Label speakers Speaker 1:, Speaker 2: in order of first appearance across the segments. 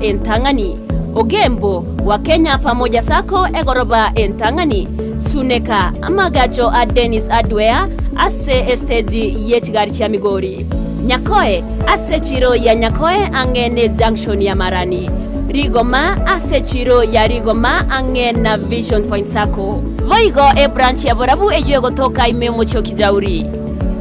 Speaker 1: entang'ani, Ogembo, Wakenya Pamoja Sacco egoroba entang'ani, Suneka, amagacho a Dennis Hardware ase esteji ye chigari chia Migori, Nyakoe, ase echiro ya Nyakoe ang'e ne junction ya Marani, Rigoma, ase echiro ya Rigoma ang'e na Vision Point Sacco. Boigo ebranch ya Borabu eyio egotoka ime y'omochie o Kijauri.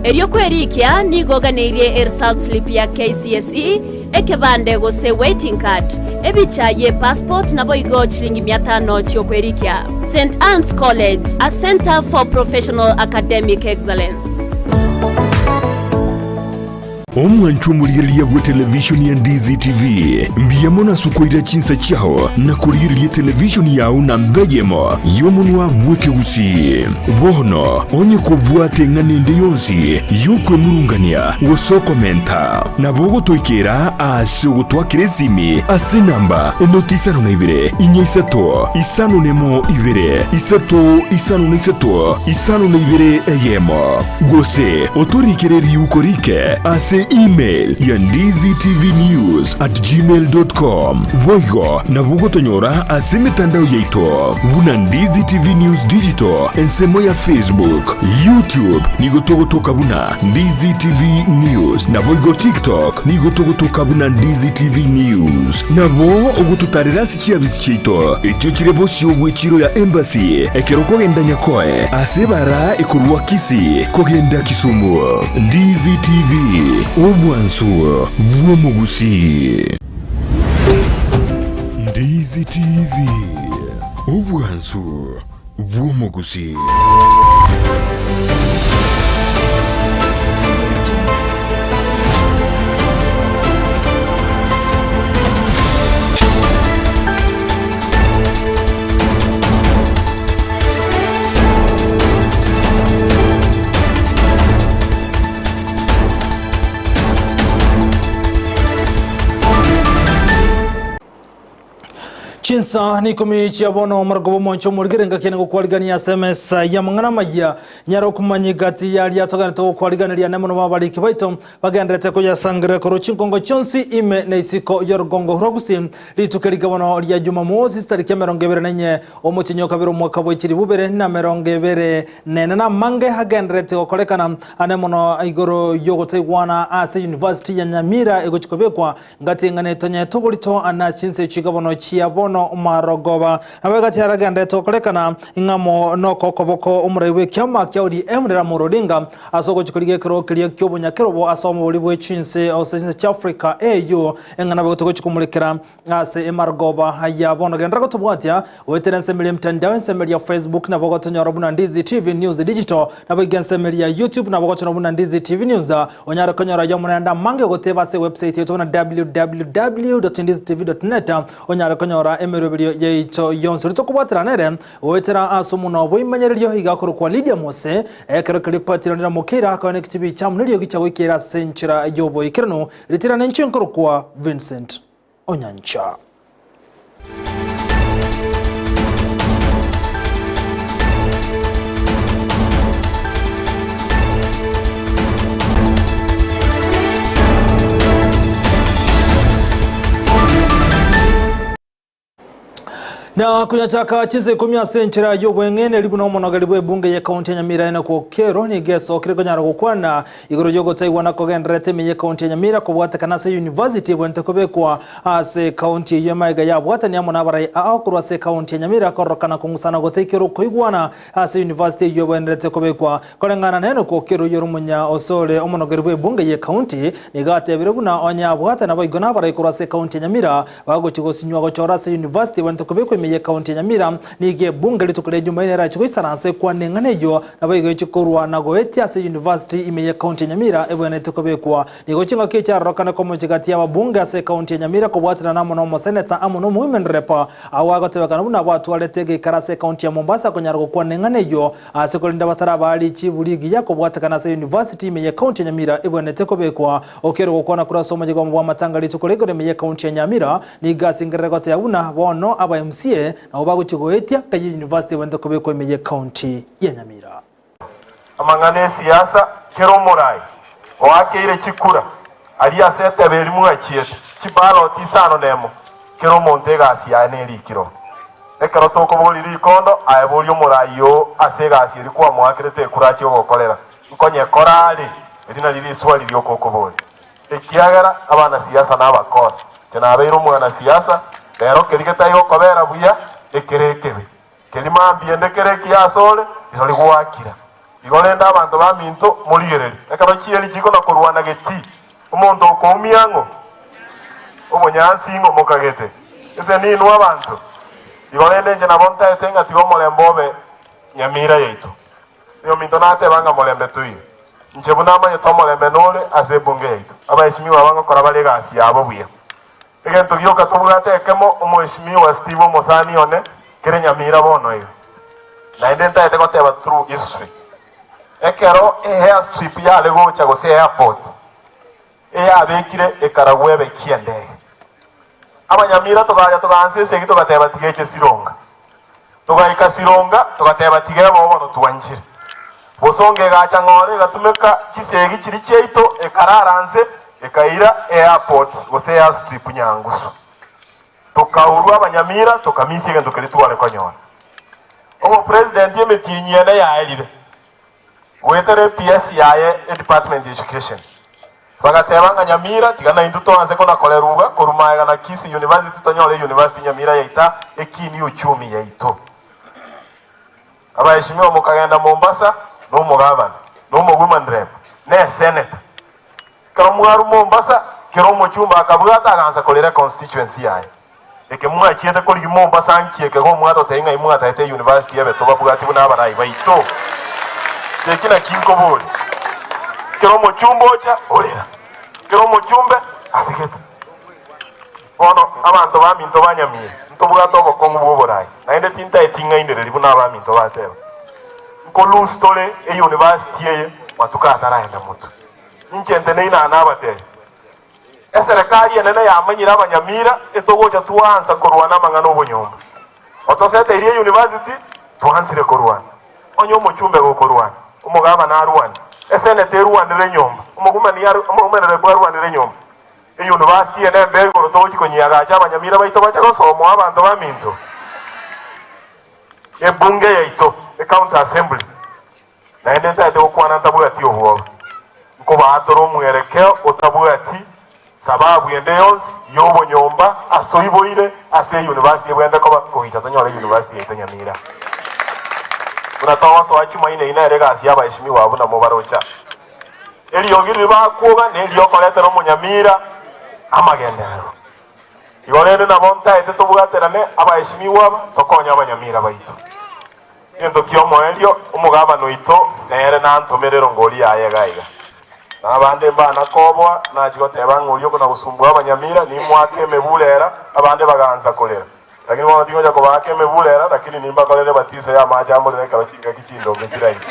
Speaker 1: Erio kwerikia nigo oganeirie eresult slip ya KCSE, ekebande gose waiting card, ebicha ye passport naboigo chilingi mia tano chiokwerikia. St Anne's College, a centre for professional academic excellence.
Speaker 2: Omwanchwa omorigereria bw'etelevishoni ya Ndizi TV, mbuya mono ase okoira chinsa chiao na korigereria etelevishoni yao namba eyemo y'omonwa bw'ekegusii. Bono onye kobwate eng'ana ende yonsi y'okwemurungania gose okomenta, nabo ogotoikera ase ogotwakera esimi ase enamba enoti isano na ibere, inya isato, isano nemo ibere, isato isano na isato, isano na ibere eyemo. Gose otorikere riuko rike ase email ya ndizitvnews@gmail.com. Boigo nabo ogotonyora ase emetandao yaito buna Ndizi TV News Digital ensemo ya Facebook, YouTube nigo togotoka buna Ndizi TV News naboigo TikTok nigo togotoka buna Ndizi TV News. Nabo ogototarera ase chiabisi chiaito echio chire bosio bw'echiro ya Embassy ekero okogenda Nyakoe ase ebara ekorwa Kisii kogenda Kisumu. Ndizi TV, obwansu bw'omogusii. Ndizi TV, obwansu bw'omogusii.
Speaker 3: Chinsa n'ikomi chia bono omoroko bw'omonche omorigere ngaki nigokwarigania ase emesa y'amang'ana amaya nyare okomanya egati y'aria togenderete gokwariganeria nemono b'abariki baito bagenderete koyasangereria korwa chinkongo chionsi ime na isiko y'orugongo rwa Gusii rituko erike bono ria Jumamosi chitariki emerongo ebere na inye omotienyi o kabere omwaka bwe chilifu ibere na emerongo ebere na ene namange agenderete gokorekana ane mono igoro y'ogotaigwana ase University ya Nyamira egochi kobekwa Ngati eng'ana etonyete oborito na chinse chiga bono chia bono marogoba. Nabo egati yaragenderete gokorekana ng'a mo noko okoboko omorai bw'ekiama kia ODM Raila Amolo Odinga ase ogochia korigia ekerogo keria ki'obonyakerobo ase omobori bwe chinse ase chinse chia Africa AU eng'ana bogote gochia komorekera ase emarogoba ya bono. Genderera gotobwatia goetera ensemeri ya emitandao ensemeri ya Facebook nabo ogotonyora buna Ndizi TV News Digital Naboigo ensemo eria ya YouTube nabo ogochora buna Ndizi TV News, onyare konyora ayio amo naende amange goteba ase ewebsite yaito buna www.ndizitv.net onyare konyora emeroberio yaito yonsi. Oria tokobwaterana nere goetera ase omonwa bw'eimenyererio iga akorokwa Lydia Mose, ekero keria Patty Ronira Mokeira akaba negechibi chiamo neriogi chia goikera ase enchera y'oboikeranu. Ritirana inche nkorokwa Vincent Onyancha. Na konyachaka chinsa ikomi ase enchera y'obweng'eneri buna omonogeri bw'ebunge y'ekaunti ya Nyamira Enock Okello nigo esokire konyara gokwana Igoro y'ogotaigwana kogendererete ime y'ekaunti ya Nyamira kobwatekana ase university ebwenerete kobekwa ase ekaunti eyio emaiga yabwatani amo nabarai ao korwa ase ekaunti ya Nyamira kororokana kong'usana gotaikera okoigwana ase university eyio ebwenerete kobekwa. Koreng'ana na Enock Okello oyio ore omonya osore omonogeri bw'ebunge y'ekaunti nigo atebire buna onye abwate naboigo nabarai korwa ase ekaunti ya Nyamira bagochia gosinywa gochora ase university ebwenerete kobekwa ime y'ekaunti ya Nyamira nigo ebunge rituko ria Jumaine erache goisaransa ekwane eng'ana eyio Naboigo echi korwa na goetia ase University ime ye county ya Nyamira ebwenerete kobekwa. Nigo chingaki echi arorokane komochia gati y'ababunge ase ecounty ya Nyamira kobwaterana amo nomoseneta amo nomowomen rep agwo agotebekana buna batwarete egeikaro ase ecounty ya Mombasa konyara gokwana eng'ana eyio ase korende batarabaa richibu rigiya kobwatekana ase University ime ye county ya Nyamira ebwenerete kobekwa. Okerwa gokwana korwa ase omoyega omo bw'amatanga rituko rigoro ime ye county ya Nyamira nigo asengerere goteba buna bono aba MCA Nabo bagochia goetia kanya university ebwenerete kobekwa ime ye county ya Nyamira.
Speaker 4: Amang'ana esiasa, kera omorai oakeire chikura aria ase etebe eria mwachiete, chibaloti isano nemo. Kera omonto egasi yaye nerikire oo. Ekero tokoboria rikondo, aye boria omorai oo ase egasi eria kwamoakerete ekura achie gogokorera. Nkonyekora are? Eri nario riswali rioka okoboria. Ekiagera abanasiasa nabakora. Inche nabeire omwanasiasa, rero keria getari gokobera buya, ekere ekebe. Keria mambia ende kere ekiya asore, rirorio gwakira. Igo rende abanto baminto, morigererie, ekero chieri chikona korwana getii, omonto okoumia ng'o? Obonyansi ng'o mokagete? Ase ninwe abanto. Igo rende inche nabo ntaete ng'a tiga omorembe obe nyamira yaito. Oyominto nateba ng'a morembe toiyo. Inche buna amanyete omorembe nore ase ebunge yaito. Abaeshimiwa aba ngokora bare egasi yabo buya. Egento gioka tobwate ekemo, omoeshimiwa Steve omosani one, kere nyamira bono iga. Naende ntaete goteba through history. Ekero e-airstrip yare gocha gose airport, eyabekire ekaragwa ebe ki'endege. Abanyamira togacha togaansa esegi togateba tiga eche Sironga. Togaika Sironga togateba tiga ebe oo bono twanchire. Bosongo egacha ng'ora egatumeka chisegi chiria chiaito ekarara nse ekaira airport gose airstrip Nyangusu. Tokaurwa abanyamira tokamisia egento keria tware konyora. Obopresident emetienyi ene yaerire. Goetera ePS yaye eDepartment ya Education. Bagateba ng'a Nyamira tiga naintwe toanse kona-korerwa iga korwa magega na Kisii University tonyore euniversity Nyamira yaita ekiini uchumi yaito. Abaheshimiwa mokagenda Mombasa na omogavana, na omowoman rep, na esenator. Ekero mwarwa Mombasa, kera omochumba akabwata agansa korera econstituency yaye. Eke mwachiete korigia Mombasa nki eke igo mwatotebia ng'ai mwataete euniversity ebe tobabwati buna abarai baito? Eki naki nkoboria. Kera omochumba ocha orera, kera omochumbe asigete. Bono abanto baminto ba Nyamira ntobwate obokong'u bw'oborai, naende tintaeti ng'ainereria buna abaminto bateba. Nko lose tore euniversity eye matuko ataraenda motwe. Inche nteneine aa nabatebia, Eserekari enene yamanyire abanyamira etogocha twaansa korwana amang'ana obonyomba. Otoseteirie euniversity twansire korwana. Onye omochumbe gokorwana, omogabana arwane, eseneta erwanere enyomba, omogumenerebu arwanere enyomba. Euniversity ene embe igoro togochi konyiagacha abanyamira baito bache gosomoa abanto baminto. Ebunge yaito, ecounty assembly, Naende ntaete gokwana ntabwati obwoba, nkobaatora omwerekeo otabwati sababu ende yonsi y'obonyomba ase oiboire ase eyunivasiti ebwenerete koba kogicha tonyore eyunivasiti yaito Nyamira. Buna togosoa Chumaine eyio nere egasi y'abaheshimiwa abwo namobarocha. Eriogi riria bakwoga neriokoretera omonyamira amagenderero. Igo rende nabo ntaete tobwaterane abaheshimiwa aba tokonye abanyamira baito. Egento ki'omoerio, omogabana oito nere nantomere erongori yaye iga iga. Na abande mbana koboa, nachia goteba ng'a oria okona-gosumbua abanyamira, nimoake emebura era, abande bagansa korera. Lakini bono tingocha kobaaka emebura era, lakini nimbakorere ebatiso y'amache amorero ekero chingaki chindonge chiraike.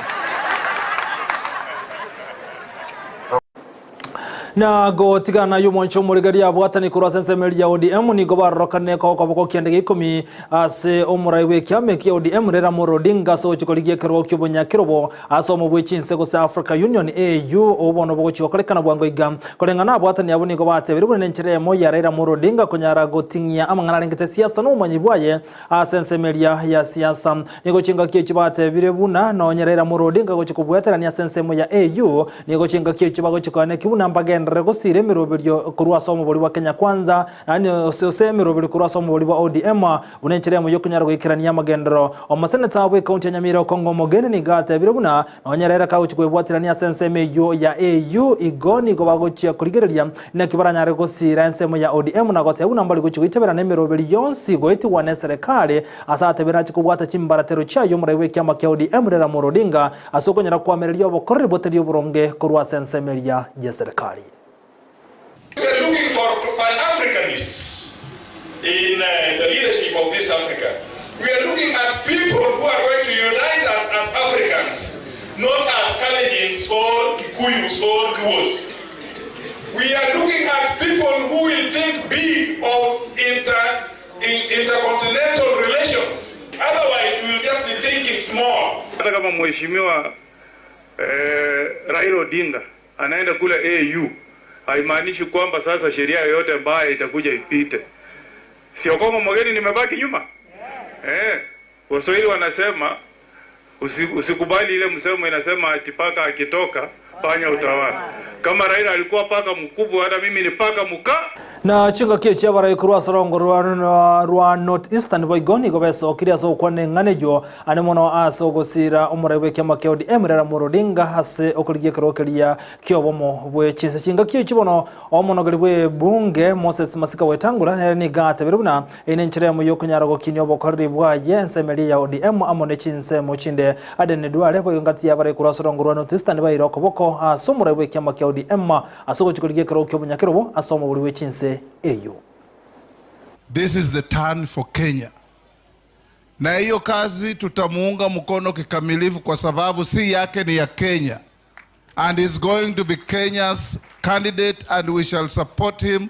Speaker 3: Na gotigana naye omwancho omorigereria abwatani korwa ase ensemo eria ya ODM nigo barorokane koa okoboko kianda gia ikomi ase omorai bw'ekiama ekia ODM Raila Amolo Odinga ase ogochia korigia ekerogo ki'obonyakerobo ase omo bwe chinse gose Africa Union AU obwo bono bogochia gokorekana bwango iga. Koreng'ana abwatani abwo nigo batebirie buna nenchera eyemo ya Raila Amolo Odinga konyara goting'ia amang'ana arengete siasa na obomanyi bwaye Ase ensemo eria ya siasa, nigo chingaki echio batebire buna nonye Raila Amolo Odinga agochia kobweterania ase ensemo ya AU, nigo chingaki echio bagochia koaneki buna mbagenderere gosira emeroberio korwa ase omobori bwa Kenya Kwanza, yaani ose emeroberio korwa ase omobori bwa ODM buna enchera eyemo yokonyara goikerania amagenderero. Omoseneta bwe ekaunti ya Nyamira Okong'o Omogeni nigo atebire buna nonye Raila kagochia kwebwaterania ase ensemo eyio ya AU, igo nigo bagochia korigereria Naki baranyare gosiira ensemo ya ODM na goteba buna mbari gochia goitaberana emeroberi yonsi goetigwa neserekari ase atebire nache kobwata chimbaratero chiaye omorai bw'ekiama kia ODM Raila Amolo Odinga ase okonyara koamereria obokoreri botari oboronge korwa ase ensemo eria y'eserekari.
Speaker 5: We are looking for Pan-Africanists in the leadership of this Africa. We are looking at people who are going to unite us as Africans, not as Kalenjins or Kikuyus or Luos. We are looking at people who will think big of inter, in, intercontinental relations. Otherwise, we will just be thinking small.
Speaker 6: Hata kama mheshimiwa eh, Raila Odinga anaenda kule AU haimaanishi kwamba sasa sheria yoyote mbaya itakuja ipite. Si Okong'o Mogeni nimebaki nyuma? Eh, Waswahili wanasema usi, usikubali ile msemo inasema ati paka akitoka panya utawala. Kama Raila alikuwa paka mkubwa, hata mimi ni paka muka.
Speaker 3: Na chingaki echi abarai korwa ase orongo rwa rwa North Eastern boigo nigo besokire ase ogokwana eng'ana eyio ane mono ase ogosira omorai bw'ekiama kia ODM Raila Amolo Odinga ase okorigia ekerogo keria ki'obomo bwe chinse. Chingaki echi bono omonogeri bw'ebunge Moses Masika Wetangula nere nigo atebire buna Eye nenchera eyemo y'okonyara gokinia obokoreri bwaye ensemo eria ya ODM amo ne chinsemo chinde. Aden Duale boigo ngati y'abarai korwa ase orongo rwa North Eastern baeire okoboko ase omorai bw'ekiama kia ODM ase ogochia korigia ekerogo ki'obonyakerobo ase omobori bwe chinse eyio.
Speaker 7: This is the turn for Kenya. Na hiyo kazi tutamuunga mkono kikamilifu kwa sababu si yake ni ya Kenya. And is going to be Kenya's candidate and we shall support him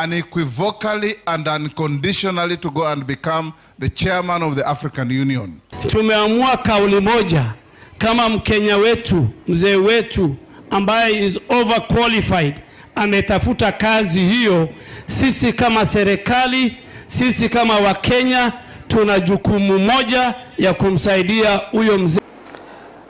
Speaker 7: unequivocally and unconditionally to go and become the chairman of the African Union.
Speaker 8: Tumeamua kauli moja kama Mkenya wetu mzee wetu ambaye is overqualified ametafuta kazi hiyo, sisi kama serikali, sisi kama Wakenya tuna jukumu moja ya kumsaidia huyo mzee.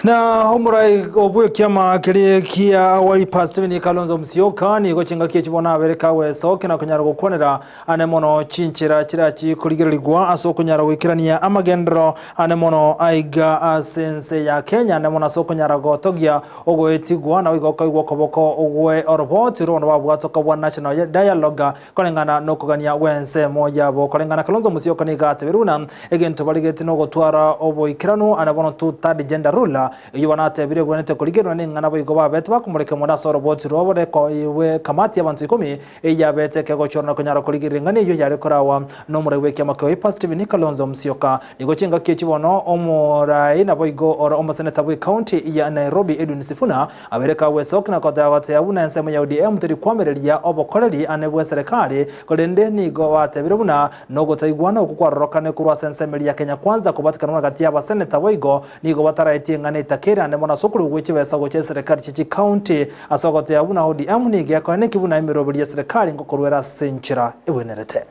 Speaker 3: Na omorai obw'ekiama keria kia Wiper Stephen Kalonzo Musyoka nigo chingaki echi bono abere kagoesokia na konyara gokwanera ane mono chinchera chirachi korigererigwa ase okonyara goikerania amagenderero ane mono aiga ase ense ya Kenya ane mono ase okonyara gotogia ogoetigwa naboigo okoigwa okoboko gwe oroboti rono babwatoka bwa National Dialogue Koreng'ana nokogania gw'ensemo yabo, koreng'ana Kalonzo Musyoka nigo ateberwe buna egento barigeti nogotwara oboikeranu ande bono two third gender rule eyio bono atebire ebwenerete korigererwa neng'ana boigo babete bakomoreka mono ase oroboti rwabo rekoigwe kamati y'abanto ikomi eyio yabete ekegochorwa na konyara korigereria eng'ana eyio yare korawa nomorai bw'ekiama kia Wiper Stephen Kalonzo Musyoka. Nigo chingaki echi bono omorai naboigo ore omoseneta bw'ecounty ya Nairobi Edwin Sifuna Abeire kagwesokia na goteba buna ensemo ya ODM teri koamereria obokoreri ane bw'eserekari, korende nigo batebire buna nogotaigwana okwo kwarorokane korwa ase ensemo eria ya Kenya Kwanza kobatikana buna gati y'abaseneta boigo nigo bataraetie eng'ana etakeire ande mono ase okorua gwe chibesa gochia eserekari chie chikaunti ase ogoteba buna ODM nigo ekoeneki buna emeroberi y'eserekari ngokorwa ere ase enchera ebwenerete.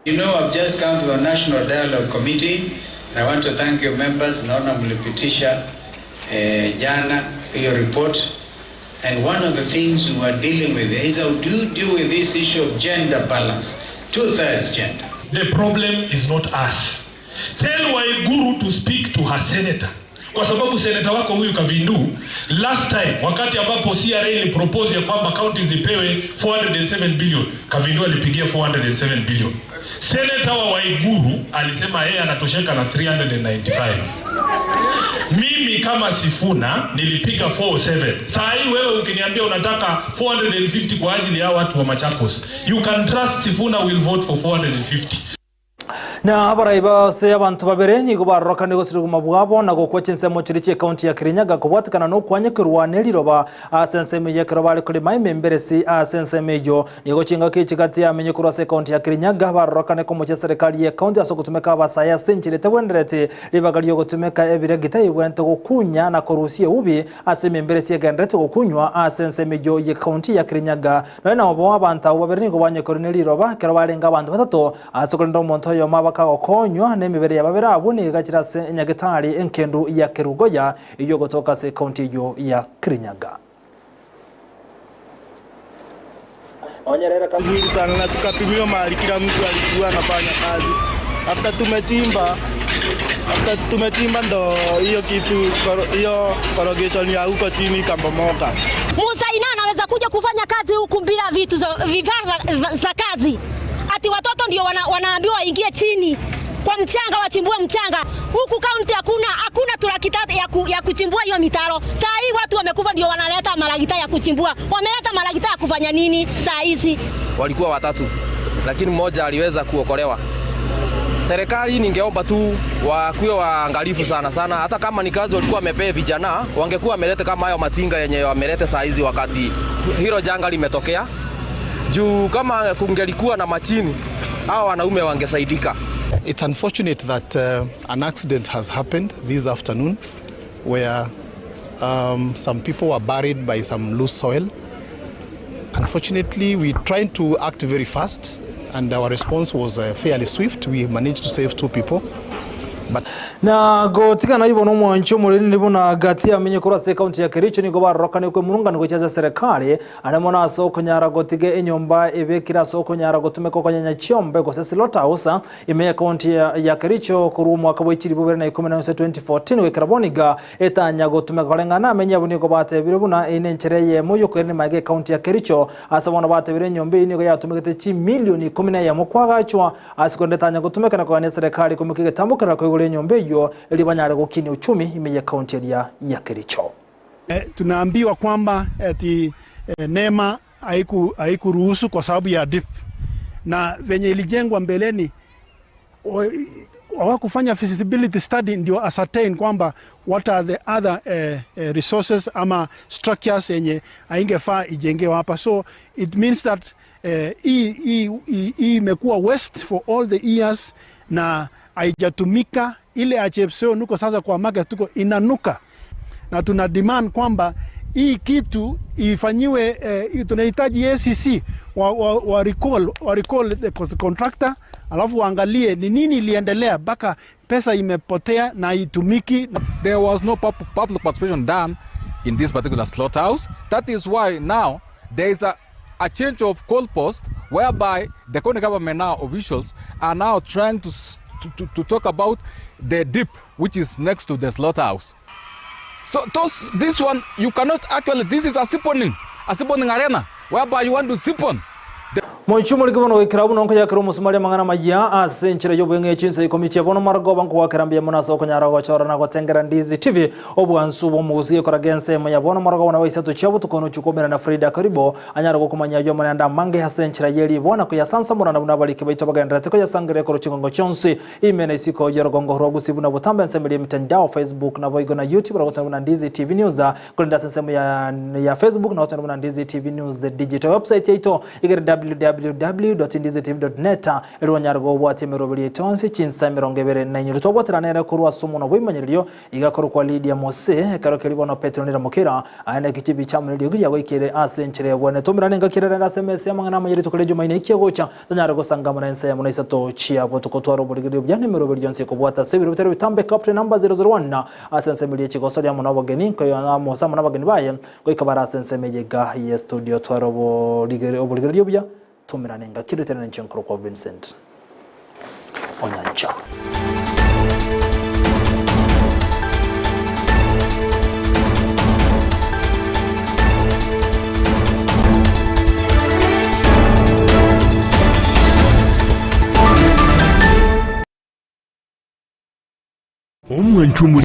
Speaker 9: You know I've just come from the National Dialogue Committee and I want to thank you members, naona mlipitisha eh, jana hiyo report and one of the things we were dealing with is how do you deal with this issue of gender balance, two thirds gender.
Speaker 5: The problem is not us. Tell Waiguru to speak to her senator. Kwa sababu seneta wako huyu Kavindu last time wakati ambapo CRA ilipropose ya kwamba county zipewe 407 billion, Kavindu alipigia 407 billion. Seneta wa Waiguru alisema yeye anatosheka na 395. Mimi kama Sifuna nilipiga 407. Saa hii wewe ukiniambia unataka 450 kwa ajili ya watu wa Machakos, you can trust Sifuna will vote for 450.
Speaker 3: Na abarai base abanto babere nigo barorokanire gosira obogima bwabo na gokwa chinsemo chiria chi'ecounty ya Kirinyaga kobwatekana nokwanyekirwa neriroba ase ensemo eyio ekero bare korema ememberesi ase ensemo eyio. Nigo chingaki echi gati yamenye korwa ase ecounty ya Kirinyaga barorokane komochia eserekari y'ecounty ase ogotumeka abasae ase enchera etebwenereti ribaga riogotumeka ebiregita ebibwenerete gokunya na korusia eubi ase ememberesi egendererete gokunywa ase ensemo eyio y'ecounty ya Kirinyaga. Nonya nabo abanto abwo babere nigo banyekorire neriroba ekero barenge abanto batato Ase korende omonto oyomo abakagokonywa nemebere ya babere abwo nigo egachire ase enyagetari enkendu ya Kerugoya eyio egotoka ase ekaunti eyio ya Kirinyaga.
Speaker 10: Vizuri sana na tukapimiwa mahali kila mtu alikuwa anafanya kazi. After tumechimba, after tumechimba ndo hiyo kitu hiyo corrugation ya huko chini ikabomoka.
Speaker 11: Musa ina anaweza kuja kufanya kazi huku bila vitu za vifaa za kazi. Ati watoto ndio wana, wanaambiwa waingie chini kwa mchanga wachimbue mchanga. Huku kaunti hakuna hakuna turakita ya, ku, ya kuchimbua hiyo mitaro. Saa hii watu wamekufa ndio wanaleta maragita ya kuchimbua. Wameleta maragita ya kufanya nini saa hizi?
Speaker 12: Walikuwa watatu lakini mmoja aliweza kuokolewa. Serikali ningeomba tu wakuwe waangalifu sana sana, hata kama ni kazi walikuwa wamepea vijana, wangekuwa wameleta kama hayo matinga yenye wameleta saa hizi wakati hilo janga limetokea juu kama kungelikuwa na machini hao wanaume wangesaidika.
Speaker 13: It's unfortunate that an accident has happened this afternoon where some people were buried by some loose soil. Unfortunately, we tried to act very fast. And our response was uh, fairly swift. We managed to save two people. But
Speaker 3: Na gotigana ibo nomwanchi omoreni buna gati amenye korwa ase ekaunti ya Kericho nigo barorokane kwemurungano gochia ase serikali ande mono ase okonyara gotiga enyomba ebekire ase okonyara gotumeka okonyenya chiombe gose slaughterhouse ime y'ekaunti ya Kericho korwa omwaka bwe chilifu bibere na ikomi na ase 2014 goikera bono iga etanya gotumeka koreng'ana amenye abwo nigo batebire buna eye nenchera eyemo yokoirania magega ekaunti ya Kericho ase bono batebire enyomba eyio nigo yatumegete chimilioni ikomi na eyemo kwagachwa Ase korende tanya gotumeka na kogania eserekari koimokia egetambo kerara koigora enyomba eyio, erio banyare gokinia uchumi ime y'ekaunti eria ya Kericho.
Speaker 14: Tunaambiwa kwamba eti NEMA haikuruhusu kwa sababu ya dip, na venye ilijengwa mbeleni hawakufanya feasibility study ndio ascertain kwamba what are the other resources ama structures yenye haingefaa ijengewe hapa, so it means that hii hii imekuwa waste for all the years na haijatumika. Ile ya Chepseo nuko sasa kwa market tuko inanuka, na tuna demand kwamba hii kitu ifanyiwe tunahitaji ACC wa recall the contractor, alafu waangalie ni nini iliendelea mpaka pesa imepotea na itumiki.
Speaker 15: There was no public participation done in this particular slaughterhouse. That is why now there is a change of goalpost whereby the county government now officials are now trying to talk about the dip which is next to the slaughterhouse. So those, this one you cannot actually, this is a siphoning arena whereby you want to siphon.
Speaker 3: Moichumo rike bono goikera buna nkoyakera omosumari amang'ana maya ase enchera y'obweng'e chinsa ikomi chia bono marogoba nkowakera mbuya mono ase okonyara gochora na gotengera Ndizi TV obwansu bw'omogusi ekoraga ensemo ya bono marogoba nabo isato chia botuko nochia koumera na Frida Karibo anyare gokomanya aywo amarenda amange ase enchera y'eribwa na koyasansamora na buna abariki baito bagendererete koyasangereria korwa chingongo chionsi ime na isiko y'orogongo rwa Gusii buna botambe ensemo eria emitandao Facebook naboigo na YouTube na buna Ndizi TV News korende ase ensemo ya ya Facebook na buna Ndizi TV News Digital website yaito igere www.ndizitv.net eri onyare gobwatia emeroberi yaito onsi chinsa 24 twabwatera nere korwa ase omonwa bw'emanyererio iga korokwa Lydia Mose ekero keria bono Petero nere mokera aye naki chibicha amo neriogi riagoikeire ase enchera ebwenerete tomerane engaki ere rende ase emesa y'amang'ana amaya rituko ria Jumaine eki egocha tonyare gosanga na ensemo na isato chia botuko tware oborigereria buya na emeroberi yonsi ekobwata ase ebiro bitari bitambe Captain number 001 ase ensemo eria echigosoria amo nobogeni nkoyo amo amo nabageni baye goika bare ase ensemo eye iga ye studio tware oborigereria obuya tomerane engaki ere tera ninche nkorokwa Vincent Onyancha.
Speaker 2: Omwancho omoriri.